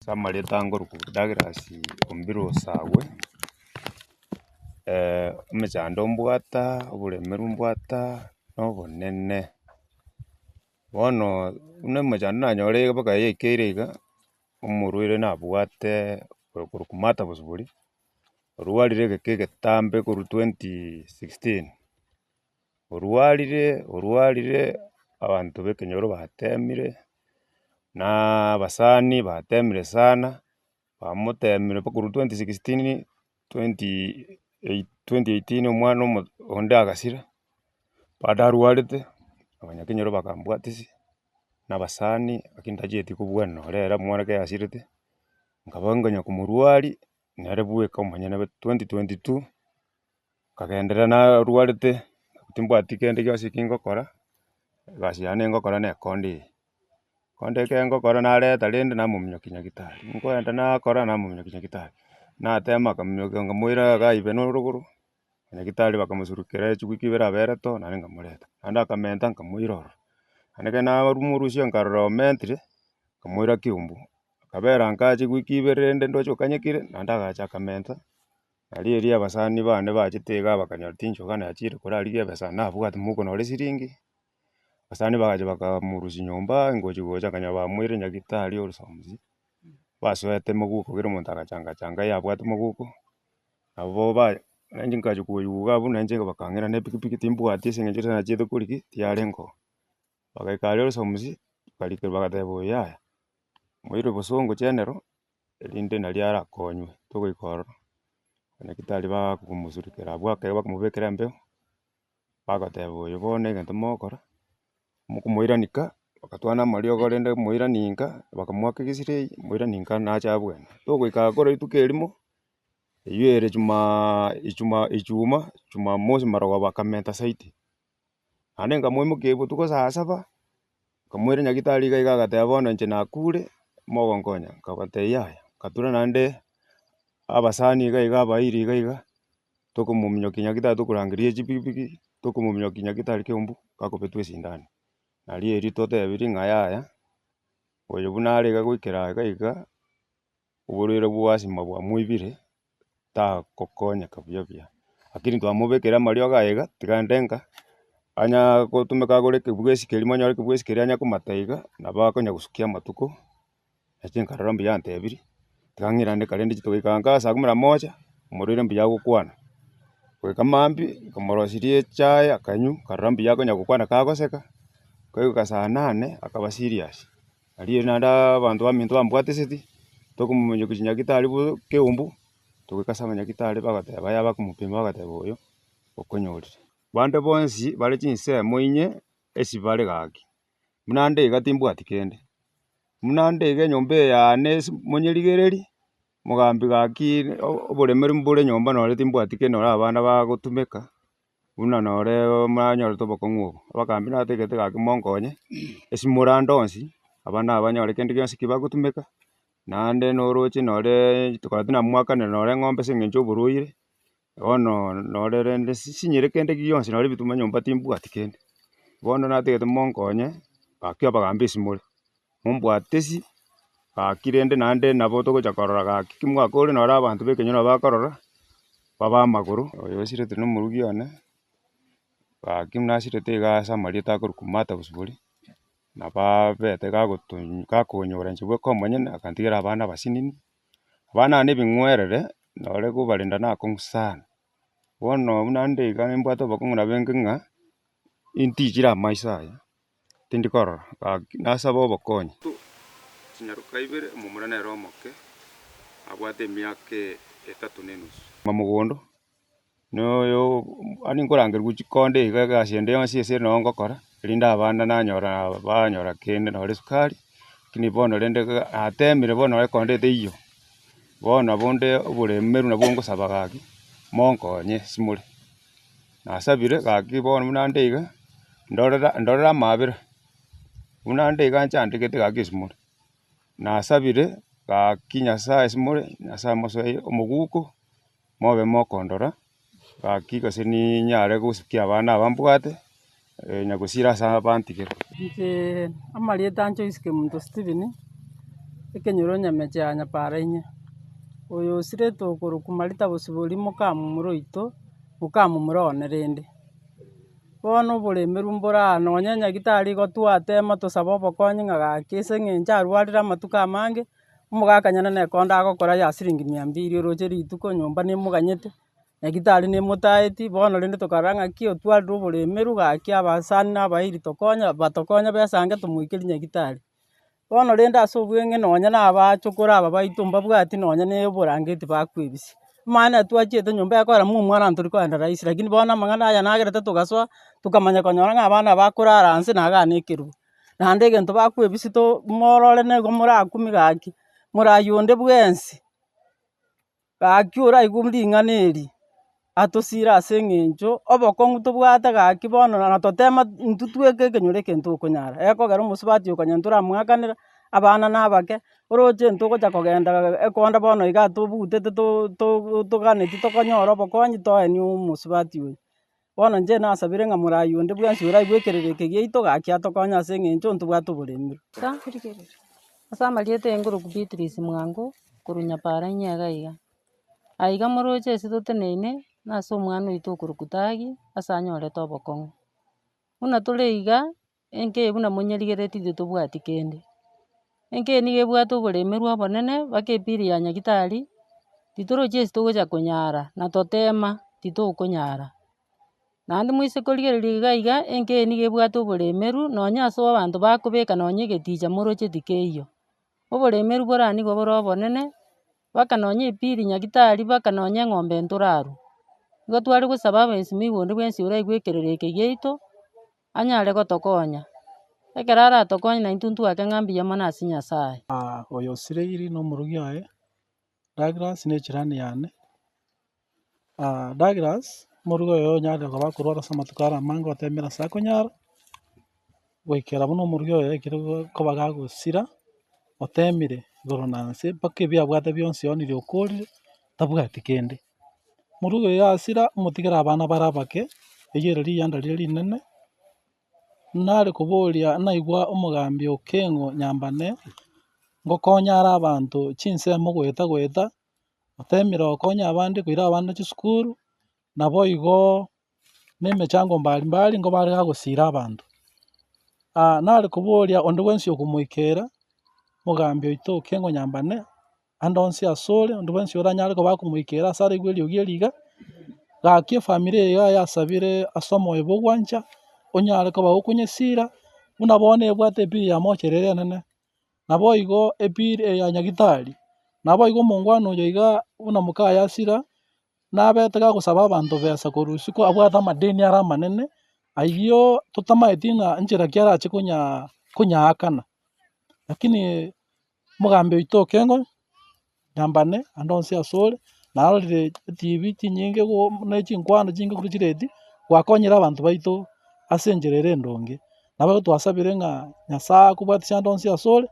Ase amarieta nkorokwa Douglas Ombiro Osagwe, emechando mbwate oboremeru mbwate na obonene. Bono buna emechando nanyorire mpaka yaikeire iga, omorwaire nabwate okorokwa Martha Bosibori, orwarire egeka egetambe korwa 2016, orwarire orwarire abanto ba ekenyoro batemire, na abasani batemire sana, bamotemire mpaka korwa 2016, 2018 omwana omo onde agasira, bado arwarete, abanyakenyoro bakambwatisia, na abasani lakini ntachieti kobwana nore ere omwana ekero asirete, nkaba nkonya komorwaria, nere bweka omonyene 2022. Nkagenderera narwarete, timbwati kende gionsi eki ngokora, egasi yane ngokora na ekonda eye. Ekonda ekero ngokora nareta rende namominyokia nyagetari, nkoenda nakora namominyokia nyagetari, natema akaminyoka nkamoira igaa Ivena rogoro, nyagetari bakamosurukera chiwiki ibere aberete oo naende nkamoreta. Naende akamenta nkamoira ororo, naende ekero namorusia nkarora omentire, nkamoira Keumbu, akabera nka chiwiki ibere rende ndoche okanyekire, naende agacha akamenta. Nario erio abasani bane bachete igaa bakanyora tinchoka nachire korarigia ebesa nabwate mouko nore esiringi, abasani bagacha bakamorusia nyomba ngochi gocha nkanyora bamoire nyagetari orosomusi, basoete moguko kera omonto agachanga changa yabwate moguko, nabo ba nainche nkachi koigwa iga abwo nainche bakang'ira na epikipiki timbwati ase eng'encho ase nachiete korigia tiyarenge oo. Bagaika aria orosomusi, bakarikerwa bagateba oyo yaya, moirwe bosongo general. Erinde nario arakonywe, togoika ororo, nyagetari bakomosurukera abwo akeigo bakomobekera embeo, bagoteba oyo bono egento mogokora, mokomoirani ka, bagatwana amariogo rende moirani nka, bakamoaka egesirei, moirani nka nache abwene. Togoika akore rituko erimo, eywo ere jumaaa ijumaa ijumaa, jumamosi marogoba akamenta zaidi. Naende nkamoimokia botuko saa saba, nkamoira nyagetari iga iga agateba bono inche nakure, mogonkonya, nkabatebia yaya, nkatura naende abasani iga iga abairi iga iga, tokomominyokia nyagetari tokorangeria echipigipigi, tokomominyokia nyagetari keumbu, gakobetwa esindani. Nario erio totebirie ng'a yaya, oyo buna are iga goikera iga iga. Oborwaire bwa asthma bwamoibire, tagokonyeka buya buya, lakini twamobekera amariogo aye iga, tiga aende nka, anya gotumeka agore ekebugesi keria monyore ekebugesi keria anya komata iga, nabo akonya gosukia amatuko, inche nkarora mbuya antebirie, tiga ng'irane kare ndiche togoika nka saa kumi na moja, omorwaire mbuya agokwana. Goika mambia, nkamoroseria echae akanywa, nkarora mbuya akonya gokwana kagoseka, kogoika saa nane, akaba serious. Aria naende abanto baminto bambwateseti, tokomominyokia gochia nyagetari bo keumbu, togoika ase abanyagitari bagateba aya bakomopima bagateba oyo okonyorire. Bande bonsi bare chinsemo inye esi bare gaki, buna nde iga timbwati kende, buna nde iga enyomba eye yane ase monyerigererie, mogambi gaki oboremeri mbore nyomba nonye timbwati kende nonye abana bagotumeka. Buna nore mwanyorete obokong'u obo, abagambi nabategete gaki monkonye, ase morande onsi, abana aba banyore kende gionsi ki bagotumeka, naende noroche noreee tokaba tinamwakanera nore eng'ombe ase eng'encho oborwaire, bono nore rende sinyire kende gionsi nore ebituma nyomba timbwati kende. Bono natagete monkonye, gaki abagambi ase more, mombwatesi, gaki rende naende nabo togocha korora gaki ki mwakore nore abanto ba ekenyoro bakorora, babe amagoro. Oyo osirete na omorugi one, gaki buna asirete iga ase amarieta akorokwa Martha Bosibori, nabo abete gagotonyi gakonyora inche bweka omonyene akantigera abana abasinini, abana aba na ebing'werere, nore kobarenda na akong'u sana. Bono buna nde iga nimbwate obokong'u nabo enge ng'a, intichire amaiso aya. Tindi korora, gaki nasabe obokonyi. Chinyaroka ibere, omomura nere omoke, abwate emiaka etato na enusu. Mogondo, noyo yaani nkorangerigwa chikonde iga egasi ende yonsi ase ere nabo ngokora, erinde abana nanyora banyora kende nore esukari, lakini bono rende iga natemire bono ekonde teiyo, bono bonde oboremeru nabwo ngosaba gaki, monkonye ase more. Nasabire gaki bono buna nde iga, ndorera ndorera amaabera, buna nde iga nchandegete gaki ase more, nasabire gaki nyasaye ase more, nyasaye amosoe omoguko, mobe mokondora, gaki gose ninyare gosukia abana aba mbwate, nyagosira ase abantigire. Inche amarieta a Joyce Kemunto Stephen, Ekenyoro nyameche ya Nyapara inye, oyo osirete okorokwa Marita Bosibori mokamomura oito, mokamomura one rende. Bono oboremerwa mbore aa nonye nyagitari igo twatema tosaba obokonyi ng'a gaki ase eng'encho arwarire amatuko amange, omogaka nyene nekonda agokora ya siringi mia mbiri oroche rituko nyomba nemoganyete, nyagitari nemotaeti, bono rende tokarora ng'aki otwarire oboremerwa gaki abasani na abairi tokonye batokonye besange tomoikerie nyagitari. Bono rende ase obweng'e nonye na abachokoro aba baito mbabwati nonye na oborangeti bakwebisia. Omanye twachiete nyomba ekogera mwa omwana ntori kogenda rahisi lakini bono amang'ana aya nagerete togasoa, tokamanya konyora ng'a abana aba bakorara nse na igaa na ekerubo. Naende egento bakwebisia to morore nigo morakumie gaki, moraywo onde bwensi. Gaki oraigwe ring'ana eri, atosire ase eng'encho obokong'u tobwate gaki bono na totema intwe tweka ekenyoro eke ntokonyara, ekogera omosubati oyo konya ntoramoakanera, abana na abake, oroche ntogocha kogenda ekonda bono iga tobutete to- to- toganeti tokonyora obokonyi toenie omosubati oyo. Bono inche nasabire ng'a morayi onde bwensi oraigwe ekerero eke giaito gaki atokonye ase eng'encho ntobwate oboremu. Ase amarieta eye nkorokwa Beatrice Mwango, korwa Nyapara inye iga iga. Aiga moroche ase toteneine, nase omwana oito okorokwa Tagi, ase anyorete obokong'u. Buna tore iga, enka eye buna monyerigeretie titobwati kende. Enka eye nigo ebwate oboremerwa obonene, mpaka epiri ya nyagetari, titorochi ase togocha konyara, na totema, titokonyara. Naende moise korigereria iga iga, enka eye nigo ebwate oboremeru, nonye ase abanto bakobeka nonye egeticha moroche tikeiyo. Oboremeru bore aa nigo bore obonene, mpaka nonye epiri nyagetari mpaka nonye eng'ombe ntorarwe. Igo tware gosaba abaesimigwa onde bwensi oraigwe ekerero eke giaito, anyare gotokonya, ekero aratokonye naintwe ntwake ng'a mbuya mono ase Nyasaye. Oyo osireiri na omorogi oye, Douglas ne echirani yane. Douglas, omorogi oye onyarire koba akorwara ase amatuko aro amange otemire ase akonyara, goikera buna omorogi oye ekero koba gagosira, otemire igoro na nse mpaka ebi abwate bionsi oonire okorire, tabwati kende. Omorogi oyo asira, omotigere abana bare abake, eyio ere riyanda riria rinene, nare koboria naigwa omogambi Okeng'o Nyambane, ngokonya are abanto chinsemo goeta goeta, otemire gokonya abande koira abana chisukuru, naboigo na emechango mbari mbari nigo bare gagosira abanto. Nare koboria onde bwensi okomoikera, omogambi oito Okeng'o Nyambane, ande onsi asore, onde bwensi oranyare koba akomoikera ase araigwe eriogi eri iga, gaki efamiri eye iga yasabire ase omoyo bwa ogwancha, onyare koba gokonyesira, buna bono ebwate epiri ya mocheri ere enene, nabo igo epiri eye ya nyagetari, nabo igo omongwana oyo iga buna mokaye asira, nabete gagosaba abanto besa korwa isiko abwate amadeni are amanene, ayio totamaeti ng'a nchera ki arache konya konyaakana. Lakini Omogambi oito Okengo, Nyambane, ande onsi asore, narorire etibi chinyinge go na chinkwana chinge korwa chireti, gwakonyire abanto baito ase enchera ere endonge. Nabo twasabire ng'a Nyasaye akobwatesie ande onsi asore.